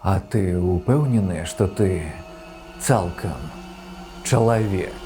А ты упэўнены, што ты цалкам чалавек?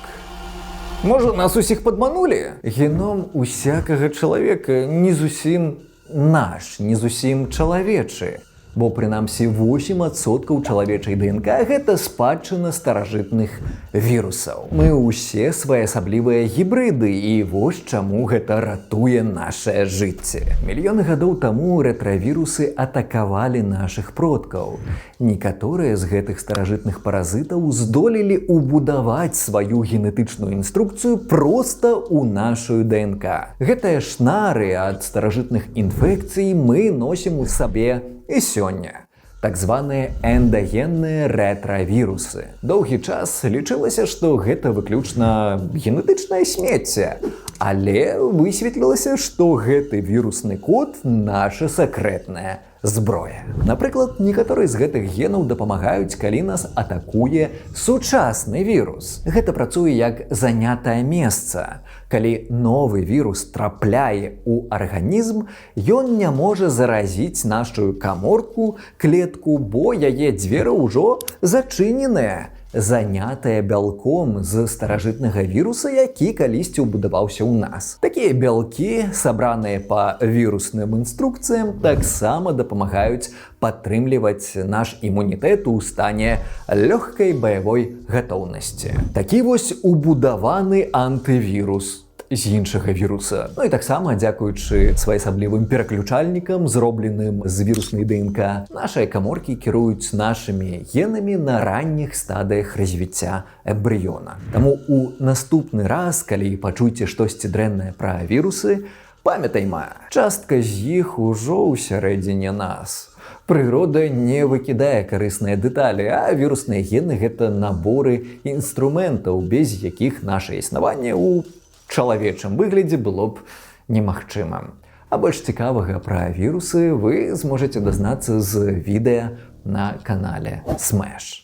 Можа, нас усіх падманулі? Геном усякага чалавека не зусім наш, не зусім чалавечы. Бо прынамсі 8% чалавечай ДНК гэта спадчына старажытных вірусаў. Мы ўсе своеасаблівыя гібрыды, і вось чаму гэта ратуе нашае жыцце. Мільёны гадоў таму рэтравірусы атакавалі нашых продкаў. Некаторыя з гэтых старажытных паразітаў здолелі ўбудаваць сваю генетычную інструкцыю проста ў нашу ДНК. Гэтыя шнары ад старажытных інфекцый мы носім у сабе і сёння. Так званыя эндагенныя рэтравірусы. Доўгі час лічылася, што гэта выключна генетычнае смецце. Але высветлілася, што гэты вірусны код — наша сакрэтная зброя. Напрыклад, некаторыя з гэтых генаў дапамагаюць, калі нас атакуе сучасны вірус. Гэта працуе як занятае месца. Калі новы вірус трапляе ў арганізм, ён не можа заразіць нашу каморку, клетку, бо яе дзверы ўжо зачыненыя, занятая бялком з старажытнага віруса, які калісьці ўбудаваўся ў нас. Такія бялкі, сабраныя па вірусным інструкцыям, таксама дапамагаюць падтрымліваць наш імунітэт у стане лёгкай баявой гатоўнасці. Такі вось убудаваны антывірус з іншага віруса. Ну і таксама, дзякуючы своеасаблівым пераключальнікам, зробленым з віруснай ДНК, нашыя каморкі кіруюць нашымі генамі на ранніх стадыях развіцця эмбрыёна. Таму у наступны раз, калі пачуеце штосьці дрэннае пра вірусы, памятайма: частка з іх ужо ў сярэдзіне нас. Прырода не выкідае карысныя дэталі, а вірусныя гены — гэта наборы інструментаў, без якіх наша існаванне ў чалавечым выглядзе было б немагчыма. А больш цікавага пра вірусы вы зможаце дазнацца з відэа на канале Smash.